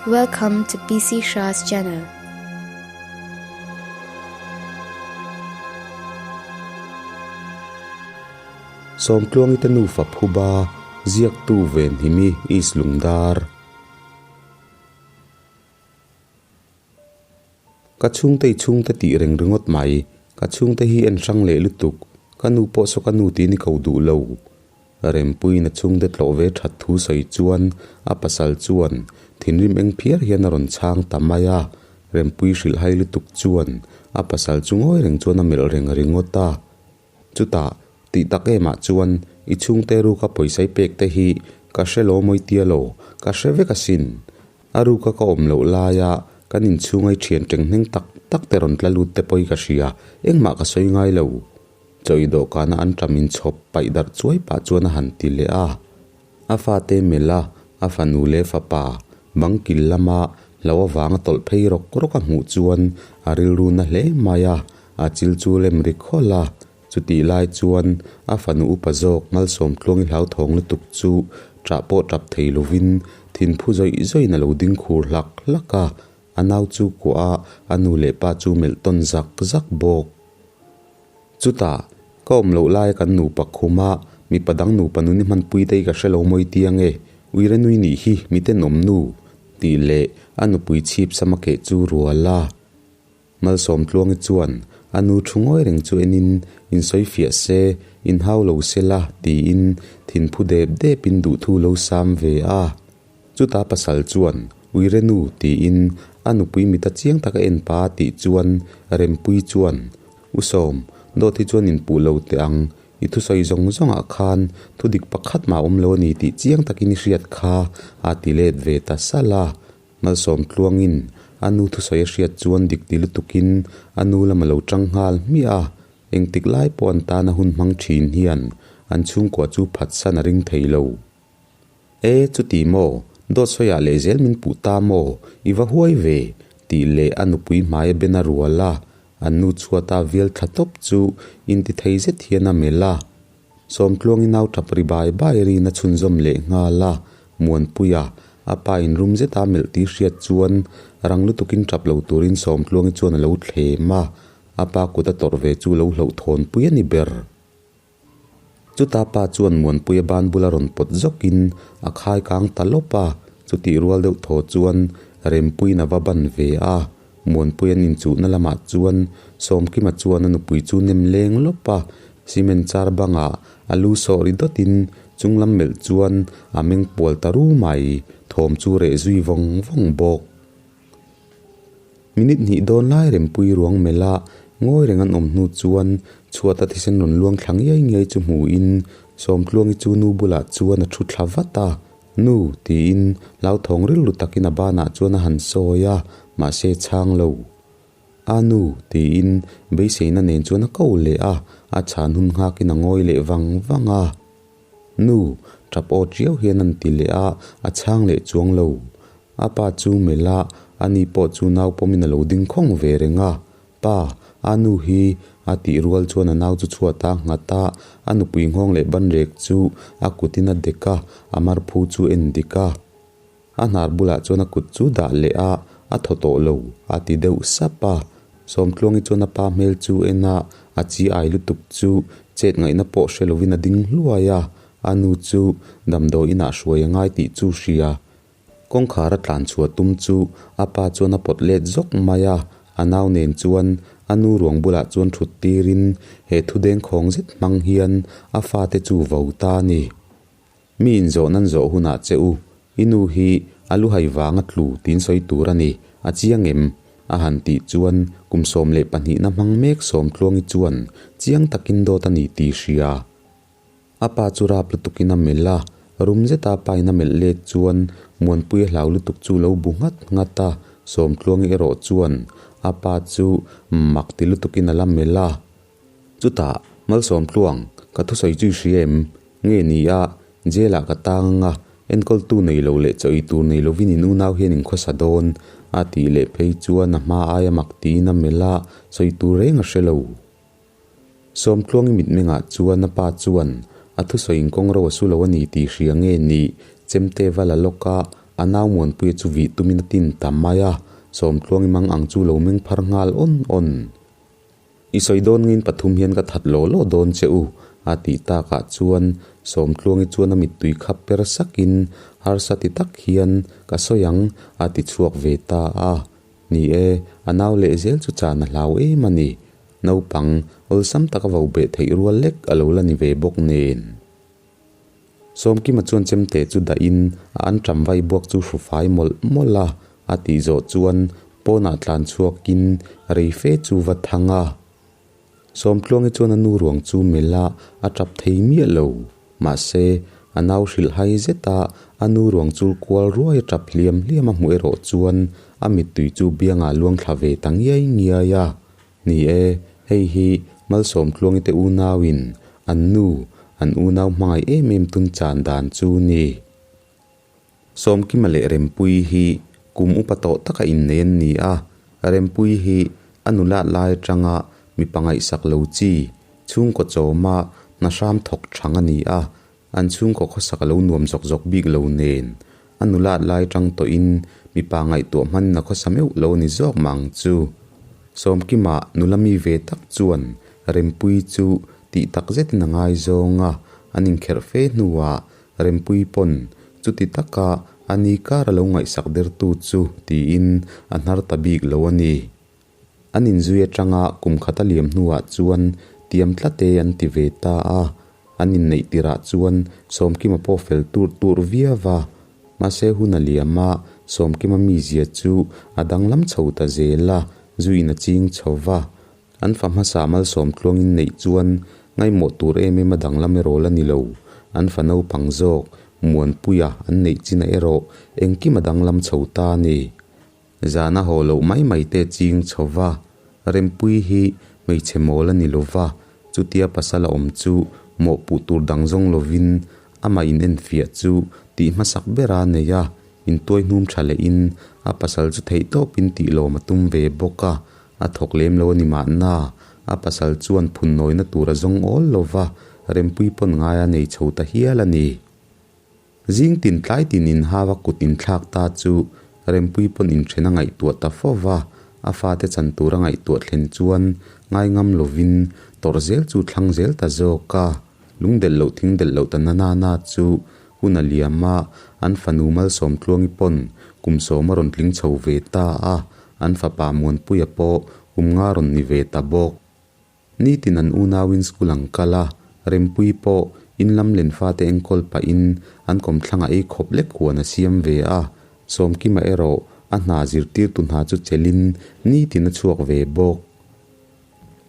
Welcome to PC Shah's channel. Sawmtluangi te nufa phuba ziaktu Venhimi East Lungdar. Ka chhungte i chhungte tih reng ringawt mai, ka chhungte hi en hrang leh lutuk, ka nu pawh saw ka nu tiin i ko duh lo. Rempuiin a chhungte tlawh ve that thu sawi chuan a pasal chuan thinrim eng phiar hian a rawn chhang ta mai a, Rempui hrilh hai lutuk chuan a pasal chu ngawi reng chuan a melh reng ringawt a. Chutah, tih tak emah chuan i chhungte ruka pawisa i pek te hi ka hre lo mawi tia lo, ka hre vek asin. A ruka ka awm loh laia kan inchhunga i thian teng hneng tak tak te rawn tla lut te pawh hi ka hria, engmah ka sawi ngai lo. Chaw i dawhkana an ṭam inchhawp paih darh chuai pah chuan a han ti leh a. A fate melh a, a fanu leh fapa bang kil lama hlo avanga tawlh phei rawk rawk a hmuh chuan a rilru na hle mai a, a chil chu lem ri khawlh a. Chutih lai chuan a fanu upa zawk Malsawmtluangi hlauthawng lutuk chu ṭah pawh ṭap thei lovin thinphu zawih zawihin a lo ding khur hlak hlak a, a nau chu kuah a, a nu leh pa chu melh tawn zak zak bawk. Chutah, ka awm loh laia kan nupa khuma mipa dang nupa nun i hmanpui te hi ka hre lo mawi ti ange, uire nui nih hi mi tenawm nu, tih leh a nupui chhip sama keh chu rual a. Malsawmtluangi chuan a nu thu ngawi reng chu enin insawi fiah se, inhau lo se la tiin thinphu dep depin duhthu lo sam ve a. Chuta pasal chuan Uire nu tiin a nupui mita chiang taka en pa tih chuan Rempui chuan U Sawm, dawt hi chuan inpuh lo teh ang, i thusawi zawng zawngah khan thudik pakhat mah a awm lo a ni tih chiang takin i hriat kha a ti let ve ta salh a. Malsawm tluangin a nu thusawi a hriat chuan dik ti lutukin a nu lam a lo tang nghal hmiah a, engtik lai pawh an tana hun hmang thin hian an chhungkua chu phatsan a ring thei lo. E, chuti maw? Dawt sawiah leh zel min puh ta maw? I va huai ve? tih leh a nupui hmaia ben a rual a, an nu chhuata vial thla tawp chu intithei zet hian a melh a. Sawmtluangi nau tap ri bai bai rin a chhunzawm leh nghal a, Muanpuia, a pa in rum zeta melh tih hriat chuan rang lutukin tap lo turin Sawmtluangi chuan a lo thlem a, a pa kut a tawrh ve chu lo hlauhthawnpui a ni ber. Chuta pa chuan Muanpuia ban bula rawn pawt zawkin a khai kang ta lawp a, chutih rual deuh thaw chuan Rempuiin a va ban ve a, Muanpuia'n inchuhna lamah chuan Sawmkima chuan a nupui chu nem leng lawp a, cement char bangah a lu sawh ri dawtin chunglam melh chuan a meng pual ta ru mai, thawm chu reh zui vawng vawng bawk. Minute hnih dawn lai Rempui ruang melh a ngawi reng an awm hnu chuan chhuata thisen rawn luang thla ngiai ngiai chu hmuhin Sawmtluangi chu nu bulah chuan a thu thla vat a, Nu, tiin hlauthawng rilru takin a banah chuan a han sawi a, mahse chhang lo. A nu, tiin beiseina nen chuan a ko leh a, a chhan hun nghakin a ngawi leh vang vang a. Nu, tap aw tiau hian an ti leh a, a chhang leh chuang lo. A pa chu melh a, ani pawh chu nau pawmin a lo ding khawng ve reng a. Pa, a nu hi a tih rual chuan a nau chu chhuat a nghat a, a nupui nghawng leh banrek chu a kutin a dek a, a marphu chu en dik a. A hnar bulah chuan a kut chu dah leh a, a thaw tawh lo, a ti deuh sap a. Sawmtluangi chuan a pa hmel chu en a, a chi ai lutuk chu chet ngaihna pawh hre lovin a ding hluai a, a nu chu damdawi inah hruai a ngai tih chu hria. Kawngkhar a tlan chhuah tum chu a pa chuan a pawt let zawk mai a, a nau nen chuan a nu ruang bulah chuan thut tirin he thu dengkhawng zet hmang hian a fate chu vo ta a ni. Mi inzawh nan zawh hunah che u, i nu hi a lu hai vang a tlu tiin sawi tur a ni, a chiang em? A han tih chuan kum 12 na hmang mek Sawmtluangi chuan chiang takin dawt a ni tih hria. A pa chu rap lutukin a melh a, rum zeta a pain a melh let chuan Muanpuia hlau lutuk chu lo bu nghat nghat a, Sawmtluangi erawh chuan a pa chu mak ti lutukin a la melh a. Chutah, Malsawmtluang, ka thusawi chu i hria em? Nge ni a, jail ah ka tang ang a, enkawltu nei lo leh chaw ei tur nei lovin in unau hian in khawsa dawn, a tih leh phei chuan a hma aia mak tiin a melh a, sawi tur reng a hre lo. Sawmtluangi mitmengah chuan a pa chuan a thusawi in kawng ro a su lo a ni tih hria nge ni, chemte va la lawk a, a nau Muanpuia chu vih tumin a tin ta mai a, Sawmtluangi mang ang chu lo meng phar nghal awn awn. I sawi dawn ngin pathum hian ka that law law dawn che u, a tih takah chuan Sawmtluangi chuan a mittui khap per sakin harsa ti tak hian ka sawi ang a ti chhuak ve ta a. Ni e, a nau leh zel chu chan a hlau em a ni. Naupang awlsam taka vo beh theih rual lek a lo la ni ve bawk nen. Sawmkima chuan chemte chu dahin a anṭam vai buak chu hru fai mawlh mawlh a, a tih zawh chuan pawnah tlan chhuakin rei fe chu va thang a. Sawmtluangi chuan a nu ruang chu melh a, a tap thei miah lo. Mahse, a nau hrilh hai zet a, a nu ruang chul kual ruai a tap hliam hliam a hmuh erawh chuan a mittui chu biangah luang thla ve ta ngiai ngiai a. Ni e, hei hi Malsawmtluangi te unauin an nu, an unau hmangaih em em tun chan dan chu ni. Sawmkima leh Rempuii hi kum upa tawh taka innei an ni a, Rempuii hi a nulat lai atanga mipa ngaihsak lo chi, chhungkaw chawma hna hram thawk thang a ni a, an chhungkaw khawsak a lo nuam zawk zawk bik lo nen, a nulat lai atang tawhin mipa ngaihtuah hmanna khawsa meuh lo a ni zawk mah ang chu. Sawmkima nula mi ve tak chuan Rempuii chu tih tak zetin a ngaizawng a, an inkherh fe hnuah Rempuii pawn chuti taka a ni kar a lo ngaihsak dertu chu tiin a hnar ta bik lo a ni. An inzui atanga kum khat a liam hnuah chuan tiam tlat e an ti ve ta a, an inneih tirah chuan Sawmkima pawh fel tur tur viau a, mahse hun a liam a, Sawmkima mizia chu a danglam chho ta zel a, zuiin a ching chho va. An fa hmasa malsawm tluangin neih chuan ngaimawh tur em em a danglam erawh la ni lo. An fa naupang zawk, Muanpuia an neih chin a erawh engkim a danglam chho ta a ni. Zana haw loh mai mai te ching chho va, Rempuii hi hmeichhe mawl a ni lo va, chutia pasal a awm chu mawhpuh tur dang zawng lovin amah in enfiah chu tih hmasak ber a nei a, intuai hnum tha lehin a pasal chu theihtawpin tih lawm a tum ve bawk a, A thawk lem lo a ni mahna, a pasal chuan phun nawina tur a zawng awl lo va, Rempuii pawn ngai a nei chho ta hial a ni. Zing tin tlai tin inhau a kut inthlak ta chu Rempuii pawn inthen a ngaihtuah ta fo va, a fate chan tur a ngaihtuah thlen chuan ngai ngam lovin tawrh zel chu thlang zel ta zawk a. Lungdelh loh thing delh loh ta na na na chu hun a liam a, an fanu Malsawmtluangi pawn kum sawm a rawn tling chho ve ta a, An fapa Muanpuia pawh kum nga rawn ni ve ta bawk. Nitin an unauin school an kal a, Rempuii pawh in lam len fate enkawl pahin an kawmthlangah ei khawp lek huan a siam ve a, Sawmkima erawh a hna zirtirtu hna chu chelhin nitin a chhuak ve bawk.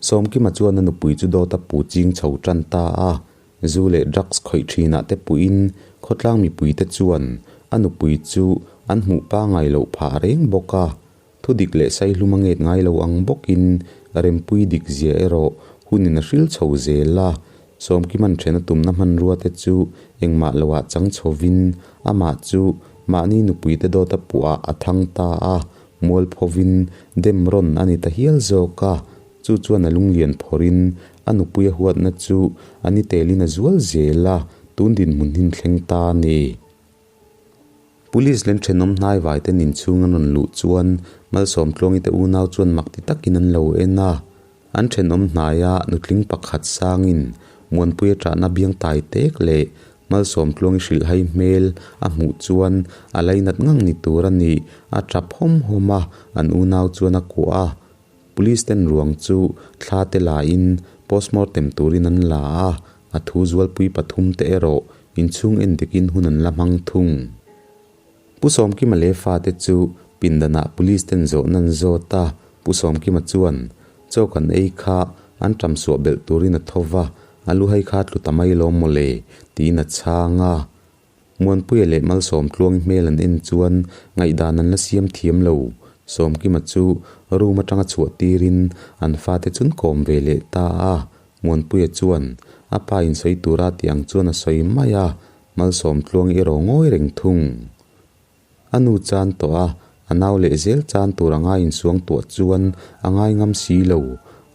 Sawmkima chuan a nupui chu dawt a pu ching chho tan ta a, Zu leh drugs khawih thinah te puiin khawtlang mipuite chuan a nupui chu an hmuh pangai loh phah reng bawk a. Thudik leh saihlum a nget ngai lo ang bawkin Rempuii dik zia erawh hunin a hril chho zel a. Sawmkiman then a tumna hmanrua te chu engmah loah chang chhovin amah chu mahni nupuite dawt a puhah a thang ta a, mualphovin dem rawn a ni ta hial zawk a. Chu chuan a lunglian phawrhin a nupui a huatna chu a ni telin a zual zel a, tun dinhmun hin thleng ta a ni. Police leh thenawm hnaivai te nin chhung an rawn luh chuan Malsawmtluangi te unau chuan mak ti takin an lo en a. An thenawm hnaia nutling pakhat sangin Muanpuia ṭahna biang tai tek leh Malsawmtluangi hrilhhai hmel a hmuh chuan a lainat ngang ni tur a ni, a ṭap hawm hawm a, an unau chuan a kuah a. Police ten ruang chu thla te la in postmortem turin an la a, a thu zualpui pathum te erawh inchhung en dikin hun an la hmang thung. Pu Sawmkima leh fate chu pindanah police ten zawhna an zawt a, Pu Sawmkima chuan chaw kan ei kha an ṭam suah belh turin a tho va, a lu hai kha tlu ta mai lawm mawle tiin a chhang a. Muanpuia leh Malsawmtluangi hmel an en chuan ngaihdan an la siam thiam lo. Sawmkima chu room atanga chhuah tirin an fate chun kawm ve leh ta a. Muanpuia chuan a pa in sawi tura tih ang chuan a sawi mai a, Malsawmtluangi erawh ngawi reng thung. A nu chan tawh a, a nau leh zel chan tur a ngai insuang tuah chuan a ngai ngam si lo.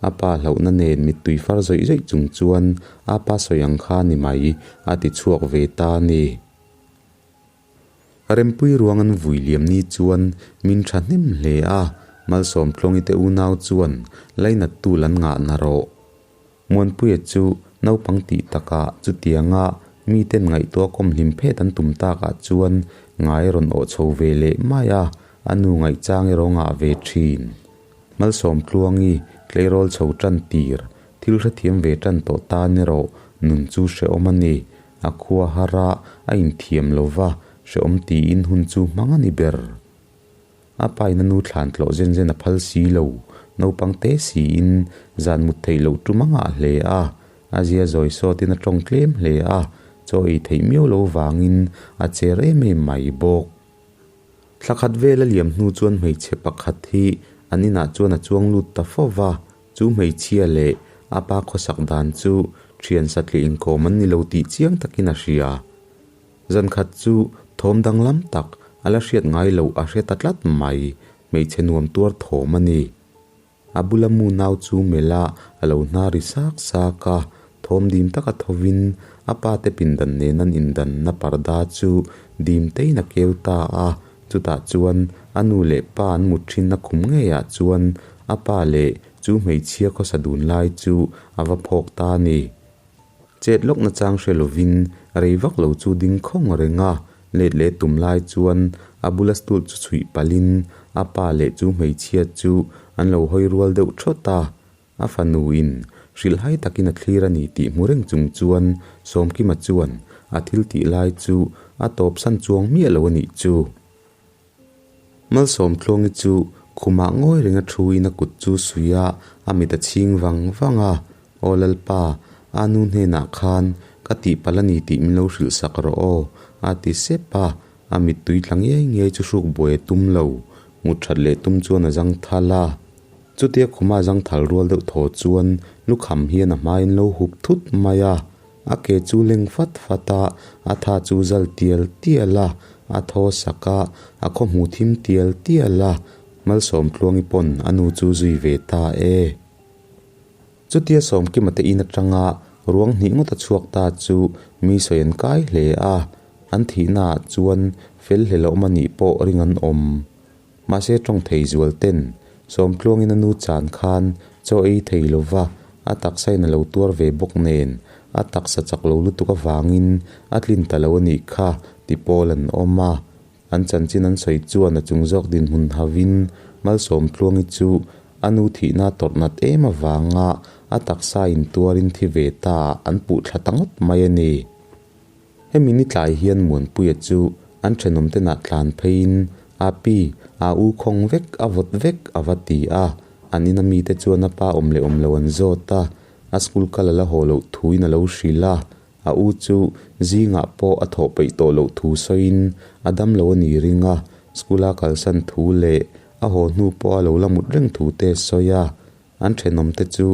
A pa hlauhna nen mittui far zawih zawih chung chuan a pa sawi ang kha ni mai, a ti chhuak ve ta a ni. Rempui ruang an vui liam ni chuan min tha hnem hle a, Malsawmtluangi te unau chuan lainat tul an ngah na rawh. Muanpuia chu naupang tih takah chutianga miten ngaihtuah kawm hlim phet an tum takah chuan ngai rawn awh chho ve leh mai a, a nu ngaihchang erawh ngah ve thin. Malsawmtluangi tleirawl chho tan tir, thil hrethiam ve tan tawh tan erawh nun chu hrehawm a ni. A khua har a, a inthiam lo va, hrehawm tiin hun chu hmang a ni ber. A pa in a nu thlan tlawh zen zen a phal si lo, naupang te siin zan mut theih loh tum a ngah hle a, a zia zawi sawtin a tawng tlem hle a, chaw ei theih miau lo vangin a cher em em mai bawk. Thla khat vel a liam hnu chuan hmeichhe pakhat hi an inah chuan a chuang lut ta fo va, chu hmeichhia leh a pa khawsak dan chu thian satliah inkawm an ni lo tih chiang takin a hria. Zan khat chu thawm danglam tak a la hriat ngai loh a hre ta tlat mai, hmeichhe nuam tuar thawm a ni. A bula mu nau chu melh a a lo hna ri sak sak a, thawm dim taka thovin a pa te pindan nen an indanna parda chu dim tein a keu ta a, chutah chuan a nu leh pa an mut thinna khum ngeiah chuan a pa leh chu hmeichhia khawsa dun lai chu a va phawk ta a ni. Chet lawk nachang hre lovin rei vak lo chu ding khawng reng a, let leh tum lai chuan a bula stool chu chhuih palhin a pa leh chu hmeichhia chu an lo hawi rual deuh thawt a. A fanu in hrilhhai takin a thlir a ni tih hmu reng chung chuan Sawmkima chuan a thil tih lai chu a tawpsan chuang miah lo a nih chu. Malsawmtluangi chu khumah ngawi renga thuin a kut chu suih a, a mit a chhing vang vang a, Aw Lalpa, a nu hnenah khan ka tihpalh a ni tih min lo hrilh sak rawh aw, a ti sep a, a mittui tla ngiai ngiai chu hruk buai a tum lo, mut that leh tum chuan a zang thal a. Chutia khuma a zang thal rual deuh thaw chuan lukham hian a hmaiin lo hup thut mai a, A ke chu leng fat fat a, a tha chu zal tial tial a, a thaw sak a, a khaw hmu thim tial tial a, Malsawmtluangi pawn a nu chu zui ve ta e. Chutia Sawmkima te in atanga ruang hnih ngawt a chhuak ta chu mi sawi an kai hle a, an thihna ah chuan fel hle lo awm a nih pawh ring an awm. Mahse tawng thei zual ten Sawmtluangin a nu chan khan chaw ei thei lova a taksa in a lo tuar ve bawk nen a taksa chak lo lutuk avangin a tlin ta lo a nih kha ti pawl an awm a. An chanchin an sawi chuan a chung zawk dinhmun havin Malsawmtluangi chu a nu thihna tawrh nat em avanga a taksa in tuarin thi ve ta an puh thla ta ngawt mai a ni. Hemi ni tlai hian Muanpuia chu an thenawm te nah tlan pheiin a pi, a u khawng vek, a vawt vek a va ti a. An ina mite chuan a pa awm leh awm lo an zawt a, a school kal a la haw loh thuin a lo hrilh a. A u chu zingah pawh a thawh peih tawh loh thu sawiin a dam lo a ni ring a, school a kalsan thu leh a haw hnu pawh a lo la mut reng thu te a sawi a. An thenawmte chu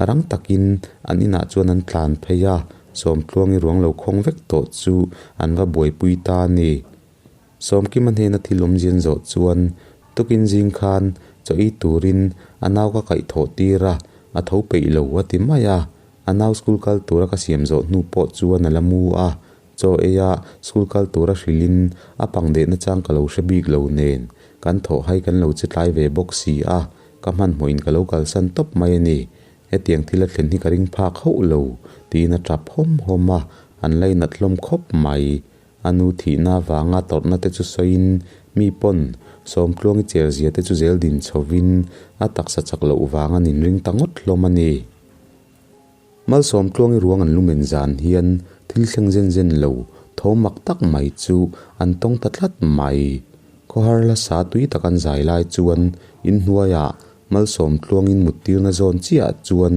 rang takin an inah chuan an tlan phei a, Sawmtluangi ruang lo khawng vek tawh chu an va buaipui ta a ni. Sawmkima hnena thil awmzian zawh chuan tukin zing khan chaw ei turin a nau ka kaih thawh tir a, a tho peih lo a ti mai a. A nau school kal tura ka siam zawh hnu pawh chuan a la mu a, chaw eia school kal tura hrilhin a pang dehna chang ka lo hre bik lo nen kan thawh hai kan lo che tlai ve bawk si a. Ka hmanhmawhin ka lo kalsan tawp mai a ni. Hetiang thil a thlen hi ka ring phak hauh lo, tiin a tap hawm hawm a, an lainat hlawm khawp mai. A nu thihna avanga tawrhna te chu sawiin, mi pawn Sawmtluangi cher zia te chu zel din chhovin a taksa chak loh vang an inring ta ngawt hlawm a ni. Malsawmtluangi ruang an lumen zan hian thil thleng zen zen lo tho mak tak mai chu an tawng ta tlat mai. Khawhar hla sa tui tak an zai lai chuan inhnuaiah Malsawmtluangin muttirna zawn chiahah chuan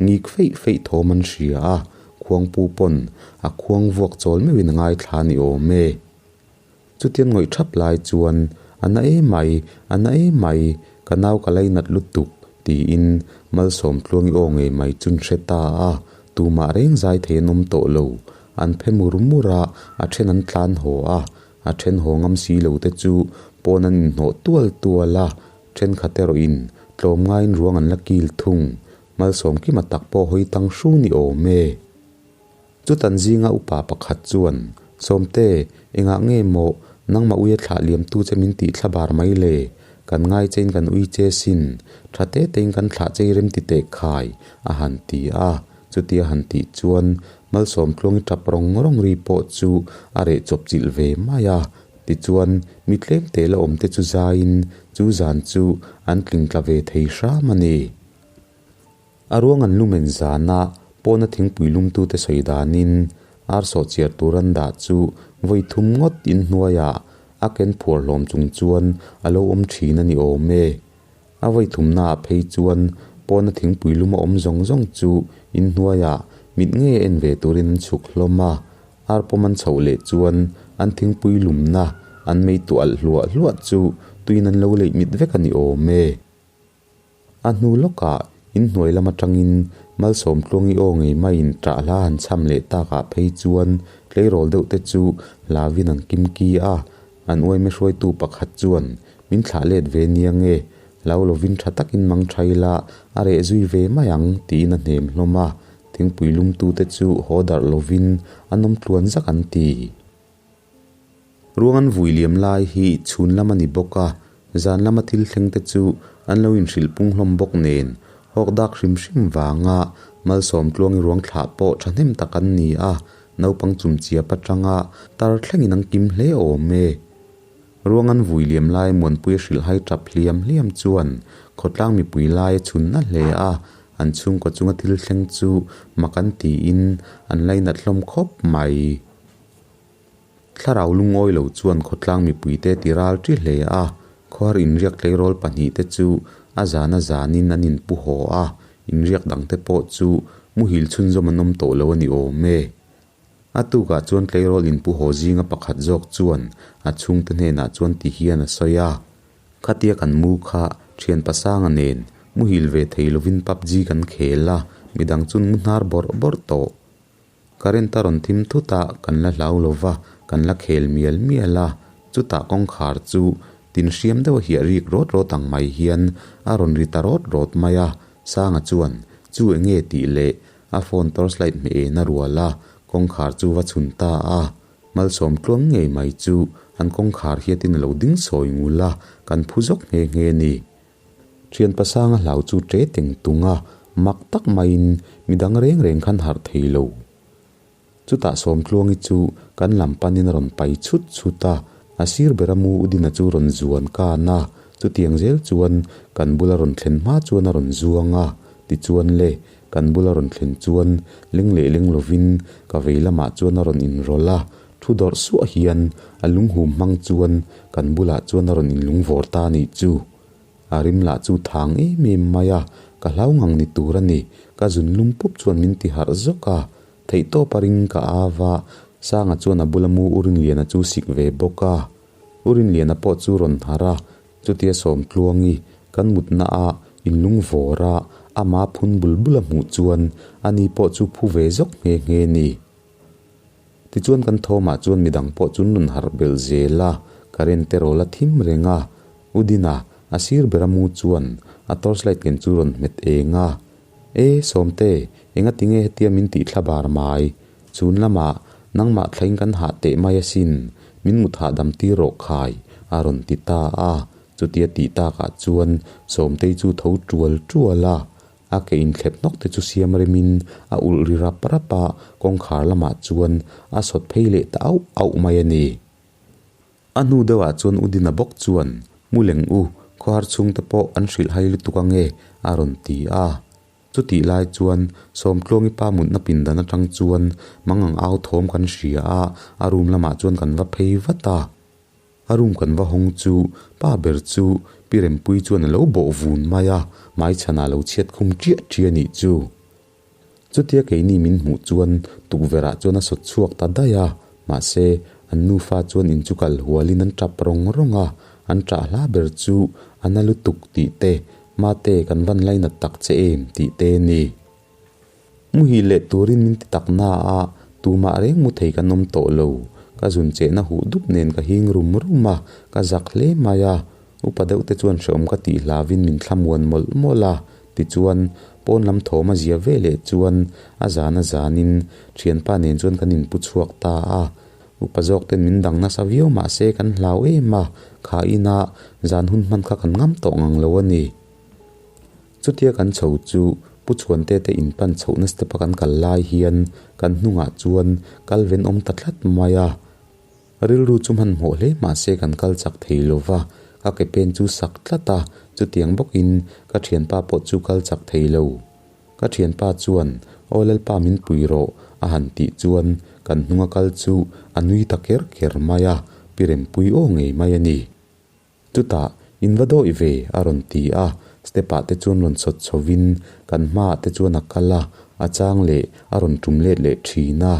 ngik feih feih thawm an hria a, khuangpu pawn a khuang vuak chawl meuhin a ngaithla ni awm e. Chutiang ngawih thap lai chuan, A na e mai, a na e mai, ka nau ka lainat lutuk, tiin Malsawmtluangi aw ngei mai chun hre ta a, tumah reng zai thei an awm tawh lo. An phe mur mur a, a then an tlan haw a, a then haw ngam si lo te chu pawn an inhnawh tual tual a, thenkhat erawhin tlawmngaiin ruang an la kil thung. Malsawmkima tak pawh hawi tang hru ni awm e. Chutan zinga upa pakhat chuan, Sawmte, engah nge maw Nangmah uia thlah liamtu che min tih thla bar mai le? Kan ngai chein kan ui che sin, tha te tein kan thlah chei rem ti teh khai, a han ti a. Chutia han tih chuan Malsawmtluangi tap rawng rawng ri pawh chu a reh chawp chilh ve mai a. Tichuan, mi tlem te la awm te chu zaiin chu zan chu an tling tla ve thei hram a ni. A ruang an lumen zana pawna thingpui lumtute sawi danin ar sawhchiar tur an dah chu vawi thum ngawt inhnuaiah a ken phuar hlawm chung chuan a lo awm thin a ni awm e. A vawi thumnaah phei chuan pawna thingpui lum a awm zawng zawng chu inhnuaiah mit ngei a en ve turin an chhuk hlawm a, ar pawm an chhoh leh chuan an thingpui lumna an mei tuah alh hluah hluah chu tuin an lo leih mit vek a ni awm e. A hnu lawkah inhnuai lam atangin Malsawmtluangi aw ngei maiin ṭah hla han chham leh takah phei chuan tleirawl deuh te chu hlavin an kimki a, an uaime hruaitu pakhat chuan min thlah let ve nia nge, hlau lovin ṭha takin mang ṭha ila a reh zui ve mai ang tiin a hnem hlawm a, thingpui lumtute chu haw darh lovin an awm tluan zak an ti. Ruang an vui liam lai hi chhun lam a ni bawk a, zan lama thil thleng te chu an lo inhrilh pung hlawm bawk nen, hawk dak hrim hrim vanga Malsawmtluangi ruang thlah pawh thahnem tak an ni a, naupang chumchiap atanga tar thlengin an kim hle awm e. Ruang an vui liam lai Muanpuia hrilhhai tap hliam hliam chuan khawtlang mipui lai a chhun na hle a, an chhungkaw chunga thil thleng chu mak an tiin an lainat hlawm khawp mai. Thlarau lungawi lo chuan khawtlang mipuite ti ral ṭi hle a, khuar inriak tleirawl pahnihte chu a zan a zanin an inpu haw a, inriak dangte pawh chu muhil chhunzawm an awm tawh lo a ni awm e. A tukah chuan tleirawl inpu haw zinga pakhat zawk chuan a chhungte hnenah chuan ti hian a sawi a, Khatia kan mu kha thian pasanga nen muhil ve thei lovin PUBG kan khel a, midang chun mu hnar bawrh bawrh tawh. Current a rawn thim thut a, kan la hlau lo va, kan la khel mial mial a, chutah kawngkhar chu tin hriam deuh a hiah rik rawt rawt ang mai hian a rawn ri ta rawt rawt mai a, Sanga chuan chu eng nge tih leh a phone torchlight hmeh en a rual a, kawngkhar chu va chhun ta a, Malsawm tluang ngei mai chu an kawngkhar hiatin a lo ding sawi ngul a, kan phu zawk nghe nghe a ni. Thian pasanga hlau chu ṭe teng tung a, mak tak maiin midang reng reng khan harh thei lo. Chutah Sawmtluangi chu kan lam panin a rawn pai chhut chhut a, a sir bera mu Udina chu rawn zuan kan a, chutiang zel chuan kan bula rawn thlen hma chuan a rawn zuang a, tichuan le, kan bula rawn thlen chuan leng leh leng lovin ka vei lamah chuan a rawn inrawlh a, thu dawrh suah hian a lunghum hmang chuan kan bulah chuan a rawn inlungvawr ta a nih chu. A rim lah chu thang em em mai a, ka hlau ngang ni tur a ni. Ka zun lum pup chuan min ti harh zawk a, theihtawp a ring ka au a, Sanga chuan a bula mu Urinliana chu sik ve bawk a. Urinliana pawh chu rawn harh a, chutia Sawmtluangi kan mutna a inlung vawr a, ama phun bul bul a hmuh chuan ani pawh chu phu ve zawk nghe nghe ni. Tichuan kan thawmah chuan midang pawh chu nun harh belh zel a, current te rawl a thim reng a. U Dina, a sir bera mu chuan a torchlight ken chu rawn hmet eng a. E, Sawmte, engati nge hetia min tih thla bar mai? Chhun lamah nangmah thlain kan hah teh mai asin, min mut hahdam tir rawh khai, a rawn ti ta a. Chutia tih takah chuan Sawmtei chu tho tual tual a. A ke inthlep hnawk te chu siam remin a ulh ri rap rap a, kawngkhar lamah chuan a sawt phei leh ta auh auh mai a ni. A hnu deuhah chuan U Dina bawk chuan, Mu leng u, khawhar chhungte pawh an hrilh hai lutuk ange, a rawn ti a. Chutih lai chuan Sawmtluangi pa mutna pindan atang chuan mangang au thawm kan hria a, a room lamah chuan kan va phei vat a. A room kan va hawng chu pa ber chu Pi Rempuii chuan a lo bawh vun mai a, hmaichhanah a lo chhiat khum ṭiah ṭiah a nih chu. Chutia keini min hmuh chuan tukverhah chuan a sawt chhuak ta daih a, mahse an nufa chuan in chu kal hualin an ṭap rawng rawng a, an ṭah hla ber chu a na lutuk tih te, Mate kan van lainat tak che em tih te a ni. Muhil leh turin min ti tak na a, tumah reng mu thei kan awm tawh lo. Ka zun chehna huh dup nen ka hing rum rum a, ka zak hle mai a. Upa deuh te chuan hrehawm ka tih hlavin min thlamuan mawlh mawlh a. Tichuan, pawn lam thawm a zia ve leh chuan a zan a zanin thianpa nen chuan kan inpu chhuak ta a. Upa zawk ten min dang nasa viau mah se kan hlau em a, kha ina zan hun hman kha kan ngam tawh ngang lo a ni. Chutia kan chho chu Pu Chhuante te in pan chhohna step a kan kal lai hian kan hnungah chuan kal ven awm ta tlat mai a. Rilru chu hmanhmawh hle mah se kan kal chak thei lo va, ka ke pen chu sak tlat a, chutiang bawkin ka thianpa pawh chu kal chak thei lo. Ka thianpa chuan, Aw Lalpa min pui rawh, a han tih chuan kan hnunga kal chu a nui ta ker ker mai a, pi rempui aw ngei mai a ni. Chutah, In va dawih ve, a rawn ti a, step ah te chuan rawn chhawt chhovin kan hmaah te chuan a kal a, a chang leh a rawn tum let leh thin a,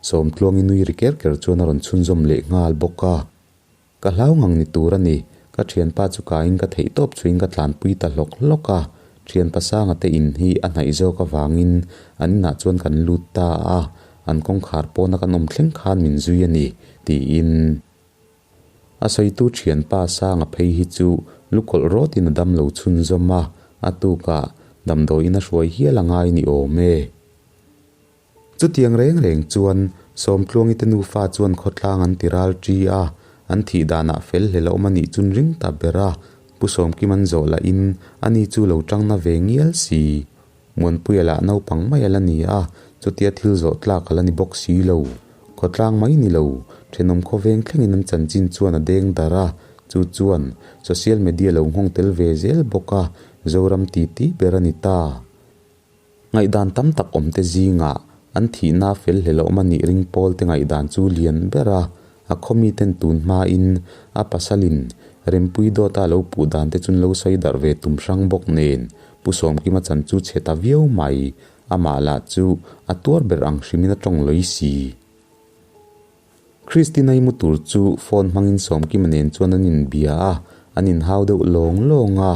Sawmtluangi nui ri ker ker chuan a rawn chhunzawm leh nghal bawk a. Ka hlau ngang ni tur a ni, ka thianpa chu kaiin ka theih tawp chhuiin ka tlanpui ta hlawk hlawk a, thianpa Sanga te in hi a hnaih zawk avangin an inah chuan kan lut ta a, an kawngkhar pawna kan awm thleng khan min zui a ni, tiin. A sawitu thianpa Sanga phei hi chu lukawlh rawtin a dam lo chhunzawm a, a tukah damdawiin a hruai hial a ngai ni awm e. Chutiang reng reng chuan Sawmtluangi te nufa chuan khawtlang an ti ral ṭi a, an thih danah fel hlel a awm a nih chun ring ta ber a, Pu Sawmkim an zawh lahin ani chu lo ṭang na ve ngial si. Muanpuia lah naupang mai a la ni a, chutia thil zawh tlak a la ni bawk si lo. Khawtlang mai ni lo, thenawm khawveng thlengin an chanchin chuan a deng darh a, chu chuan social media lo nghawng tel ve zel bawk a, Zoram titi ber a ni ta. Ngaihdan tam tak awmte zingah an thihna fel hlel a awm a nih ring pawlte ngaihdan chu lian ber a, a khaw miten tun hmain a pasalin Rempui dawta a lo puh dan te chun lo sawi darh ve tum hrang bawk nen Pu Sawmkima chan chu chhe ta viau mai, amah lah chu a tuar ber ang hrimin a tawng lawih si. Christina-i mu tur chu phone hmangin Sawmkima nen chuan an inbia a, an inhau deuh lawng lawng a.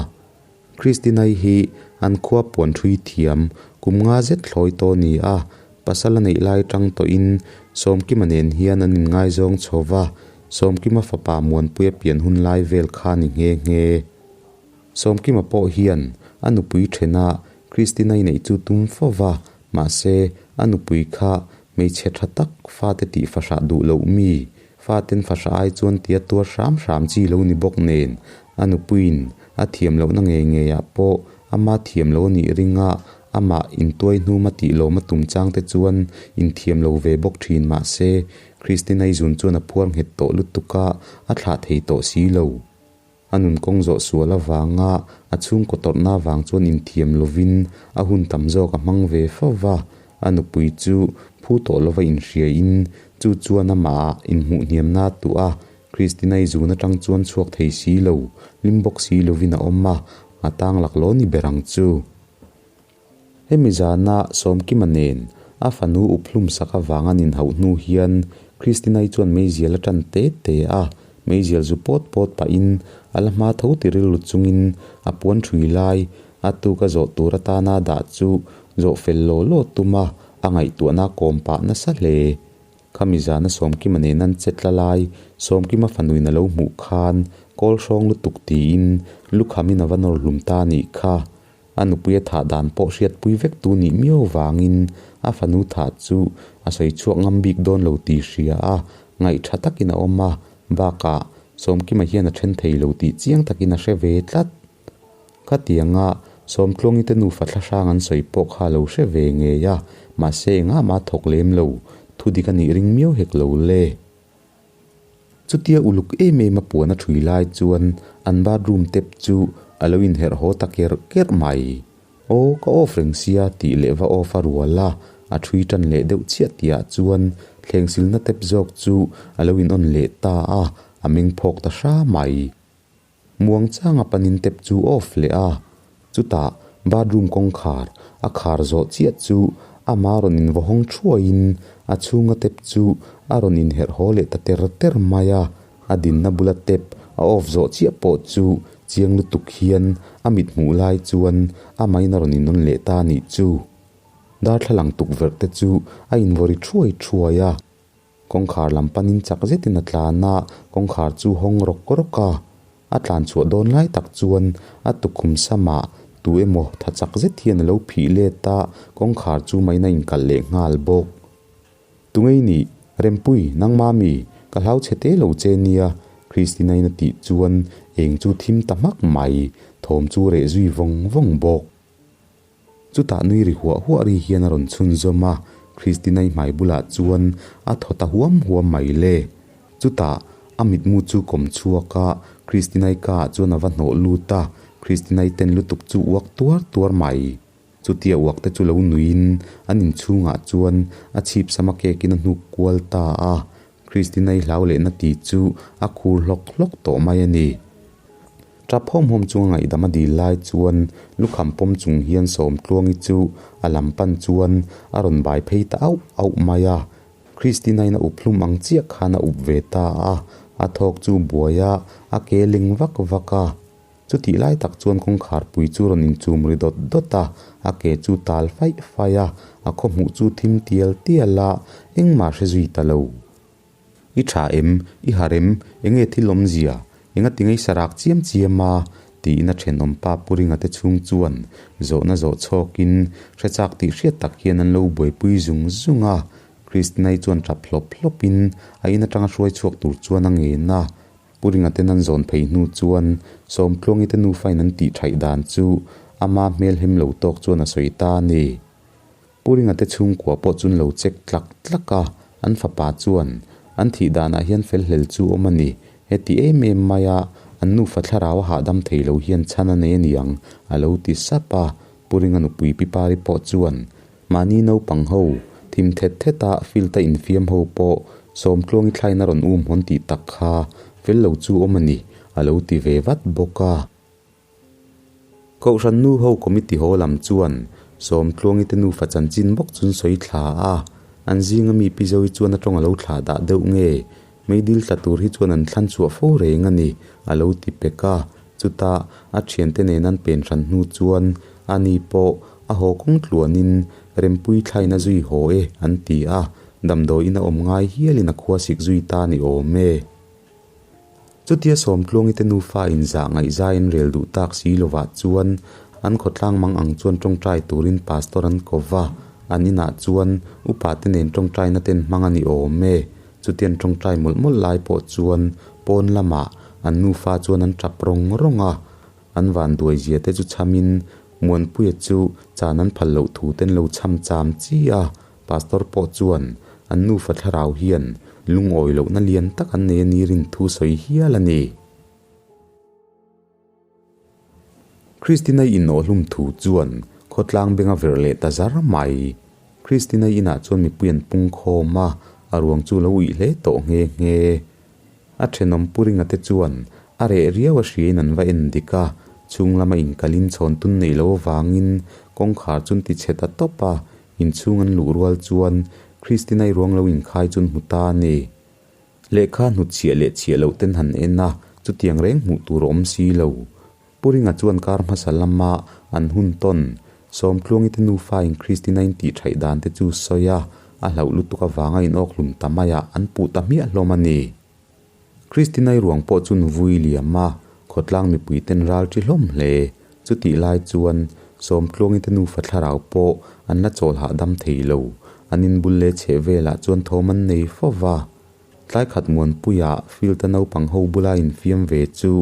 Christina-i hi an khua puan ṭhui thiam kum nga zet thlawi tawh a ni a, pasal a neih lai ṭang tawhin Sawmkima nen hian an inngaizawng chho va, Sawmkima fapa Muanpuia pian hun lai vel kha a ni nghe nghe. Sawmkima pawh hian a nupui ṭhena Christina-i neih chu tum fo va, mahse a nupui kha hmeichhe ṭha tak fate tih fahrah duh loh mi, faten fahrah ai chuan tia tuar hram hram chi lo ni bawk nen a nupuiin a thiam lohna ngei ngeiah pawh ama thiam lo a nih ringa amah intuai hnuma tih lawm a tum chang te chuan inthiam lo ve bawk ṭhin mahse Christina-i zun chuan a phuar nghet tawh lutuk a, a thlah thei tawh si lo. A nun kawng zawh sual avanga a chhungkaw tawrhna avang chuan inthiam lovin a hun tam zawk a hmang ve fo va, a nupui chu phu tawh lova inhriain chu chuan amah ah inhmuhhniamna a tuah a, Christina-i zun atang chuan chhuak thei si lo, hlim bawk si lovin a awm a, a tang laklawh ni ber ang chu. Hemi zana Sawmkima nen a fanu up hlum sak avanga an inhauh hnu hian Christina-i chuan meizial a tan te te a, meizial zu pawt pawt pahin a la hma tho ti rilru chungin a puan ṭhui lai a tuk a zawh tur atana a dah chu zawh fel law law tum a, a ngaihtuahna a kawm pah nasa hle. Khami zana Sawmkima nen an che tla lai, Sawmkima fanuin a lo hmuh khan kawl hrawng lutuk tiin lukhamin a va nawr hlum ta a nih kha. A nupui a thah dan pawh hriatpui vek tu nih miau vangin a fanu thah chu a sawi chhuak ngam bik dawn lo tih hria a, ngaih tha takin a awm a, bakah Sawmkima hian a then thei lo tih chiang takin a hre ve tlat. Khatianga Sawmtluangi te nufa thlahrang an sawi pawh kha a lo hre ve ngei a, mahse engah mah a thawk lem lo, thudik a nih ring miau hek lo le. Chutia uluk em em a puan a ṭhui lai chuan an bathroom tap chu a lo inherh haw ta kerh kerh mai. Aw, ka off reng sia tih leh va off a rual a, a ṭhui ṭan leh deuh chiah tihah chuan thleng silna tap zawk chu a lo in on leh ta a, a meng phawk ta hra mai. Muangchanga panin tap chu off leh a, chutah bathroom kawngkhar a khar zawh chiah chu ama rawn invawhawng thuaiin a chhunga tap chu a rawn inherh haw leh ta ter ter mai a, a dinna bula tap a off zawh chiah pawh chu chiang lutuk hian a mit hmuh lai chuan amahin a rawn inawn leh ta a nih chu. Darthlalang tukverh te chu a invawri thuai thuai a. Kawngkhar lam panin chak zetin a tlan a, kawngkhar chu hawng rawk rawk a. A tlan chhuah dawn lai tak chuan a tukhum samah tu emaw tha chak zet hian a lo phih let a, kawngkhar chu main a inkalh leh nghal bawk. Tungei nih, Rempui, nangma mi? Ka hlau chhe te lo che nia, Christina-in a tih chuan eng chu thim ta hmak mai, thawm chu reh zui vawng vawng bawk. Chutah nui ri huah huah ri hian a rawn chhunzawm a, Christina-i hmai bulah chuan a thaw ta huam huam mai le. Chutah a mitmu chu kawm chhuak a, Christina-i ka ah chuan a va hnawh lut a, Christina-i ten lutuk chu uak tuar tuar mai. Chutia uak te chu lo nuiin an inchhungah chuan a chhip sama kekin a hnuk kual ta a, Christina-i hlau lehna tih chu a khur hlawk hlawk tawh mai a ni. Tap hawm hawm chunga ngaihdam a dil lai chuan lukham pawm chung hian Sawmtluangi chu a lam pan chuan a rawn bai phei ta auh auh mai a. Christina-in a up hlum ang chiah khan a up ve ta a, a thawk chu buai a, a ke ling vak vak a. Chutih lai tak chuan kawngkhar pui chu rawn inchum ri dawt dawt a, a ke chu tal faih faih a, a khaw hmuh chu thim tial tial a, engmah hre zui ta lo. I tha em? I harh em? Enge thil awmzia? Enga ti ngei sarak chiam chiam a? tiin a thenawm pa Pu Ringa te chhung chuan zawhna zawh chhawkin hre chak tih hriat tak hian an lo buaipui zung zung a. Christina-i chuan tap hlawp hlawpin a in atanga hruai chhuak tur chuan a ngen a. Pu Ringa ten an zawn phei hnu chuan Sawmtluangi te nufain an tih thaih dan chu ama hmel hem lo tawk chuan a sawi ta a ni. Pu Ringa te chhungkua pawh chun lo check tlak tlak a, an fapa chuan an thih danah hian fel hlel chu awm a ni. Heti em em maia an nufa thlarau a hahdam thei lo hian chhan a nei a niang a lo ti sap a. Pu Ringa nupui Pi Pari pawh chuan mahni naupang ho thim thet thet a field a infiam ho pawh Sawmtluangi thlain a rawn um hawn tih tak kha fel lo chu awm a ni a lo ti ve vat bawk a. Kohhran nu ho committee haw lam chuan Sawmtluangi te nufa chanchin bawk chun sawi thla a, an zinga mi Pi Zoe chuan a tawng a lo thlah dah deuh nge, meidil tla tur hi chuan an thlan chhuah fo reng a ni, a lo ti pek a. Chutah a thiante nen an pen hran hnu chuan ani pawh a haw kawng tluanin Rempui thlain a zui haw e an ti a, damdawiin a awm ngai hialin a khua sik zui ta ni awm e. Chutia Sawmtluangi te nufa inzah ngaihzaiin rel duh tak si lovah chuan an khawtlang mang ang chuan tawngtai turin pastor an ko va, an inah chuan upa te nen tawngtaina ten hmang a ni awm e. Chutian tawngtai mawlh mawlh lai pawh chuan pawn lamah an nufa chuan an tap rawng rawng a, an vanduai zia te chu chhamin Muanpuia chu chan an phal loh thu ten lo chham cham chi a. Pastor pawh chuan an nufa thlarau hian lungawi lohna lian tak an nei a ni rin thu sawi hial a ni. Christina-i inawhhlum thu chuan khawtlang benga verh leh ta zar mai. Christina-i inah chuan mipui an pung khawm a, a ruang chu lo uih hle tawh nghe nghe. A thenawm Pu Ringa te chuan a reh riau a hriain an va en dik a, chhung lama inkalin chhawn tun neih loh avangin kawngkhar chu an ti chhe ta tawp a, inchhung an luh rual chuan Christina-i ruang lo inkhai chu an hmu ta a ni. Lehkha hnutchhiah leh chhiah loh ten han en a, chutiang reng hmuh tur a awm si lo. Pu Ringa chuan kar hmasa lama an hun tawn, Sawmtluangi te nufa in Christina in tih thaih dan te chu sawi a, a hlauh lutuk avanga in awk hlum ta maiah an puh ta hmiah hlawm a ni. Christina-i ruang pawh chu nuvui liam a, khawtlang mipui ten ral ṭi hlawm hle. Chutih lai chuan Sawmtluangi te nufa thlarau pawh an la chawl hahdam thei lo, an inbul leh chheh velah chuan thawm an nei fo va. Tlai khat Muanpuia field-a naupang ho bula infiam ve chu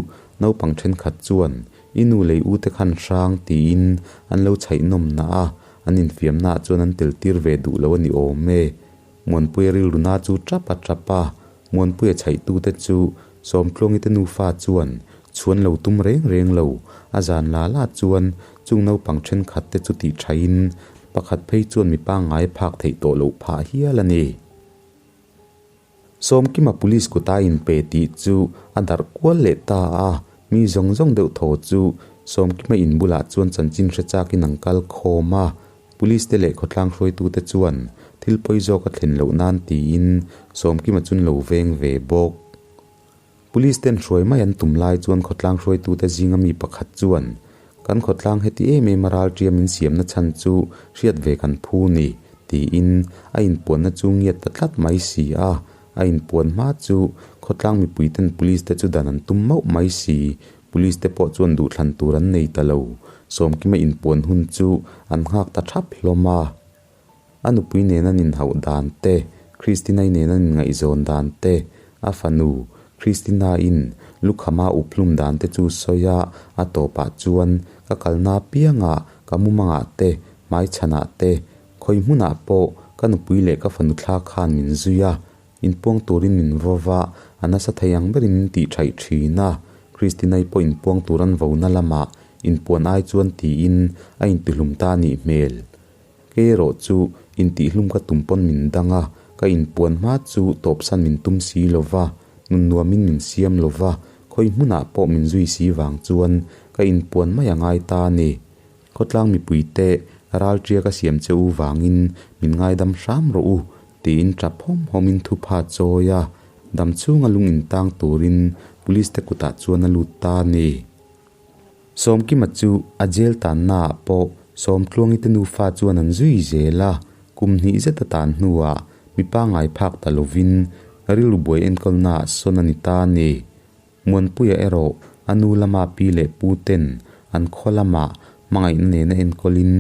naupang thenkhat chuan i nu lei u te khan hrang tiin an lo chhaih nawm na a, an infiamnaah chuan an tel tir ve duh lo a ni awm e. Muanpuia rilru na chu tap a tap a, Muanpuia chhaihtute chu Sawmtluangi te nufa chuan chhuan lo tum reng reng lo, a zan la la chuan chung naupang thenkhat te chu tih thain pakhat phei chuan mi pangngai phak theih tawh loh phah hial a ni. Sawmkima police kuta inpe tih chu a darh kual leh ta a, mi zawng zawng deuh thaw chu Sawmkima in bulah chuan chanchin hre chakin an kal khawm a, police te leh khawtlang hruaitute chuan thil pawi zawk a thlen loh nan tiin Sawmkima chun lo veng ve bawk. Police ten hruai mai an tum lai chuan khawtlang hruaitute zinga mi pakhat chuan Kan khawtlang heti em em a ralṭia min siamna chhan chu hriat ve kan phu ni, tiin a inpuanna chu ngiat ta tlat mai si a. A inpuan hma chu khawtlang mipuiten police te chu dan an tum mauh mai si. Police te pawh chuan duhthlan tur an nei ta lo. Sawmkima inpuan hun chu an nghak ta thap hlawm a. A nupui nen an inhauh dan te, Christina-i nen an inngaihzawn dan te, A fanu Christina-in lukhama up hlum dan te chu sawi a, a tawpah chuan ka kalna apiangah ka mumangah te, hmaichhanah te, khawi hmunah pawh ka nupui leh ka fanu thla khan min zui a, inpuang turin min vaw va, a nasa thei ang berin min tih thaih thin a, Christina-i pawh inpuang tur an vona lamah inpuan ai chuan tiin a intihlum ta a nih hmel. Kei erawh chu intihhlum ka tum pawn min dang a, ka inpuan hma chu tawpsan min tum si lo va, nun nuamin min siam lo va, khawi hmunah pawh min zui si vang chuan ka inpuan mai a ngai ta a ni. Khawtlang mipuite ralṭia ka siam che u vangin min ngaidam hram rawh u tiin ṭap hawm hawmin thupha chawi a, dam chhunga lung intang turin police te kutah chuan a lut ta a ni. Sawmkima chu a jail tannaah pawh Sawmtluangi te nufa chuan an zui zel a, kum hnih zet a tan hnuah mi pangngai phak ta lovin rilru buai enkawlnaah sawn a ni ta a ni. Muanpuia erawh a nu lama pi leh pu ten an khaw lamah hmangaihna nena enkawlin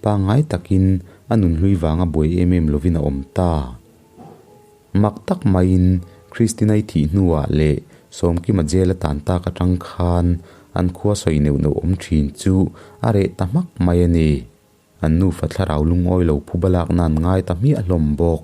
pangngai takin a nunhlui vanga buai em em lovin a awm ta. Mak tak maiin Christina-i thih hnuah leh Sawmkima jail a tan tak atang khan an khua sawi neuh neuh awm thin chu a reh ta hmak mai a ni. An nufa thlarau lungawi lo phu balakna an ngai ta hmiah hlawm bawk.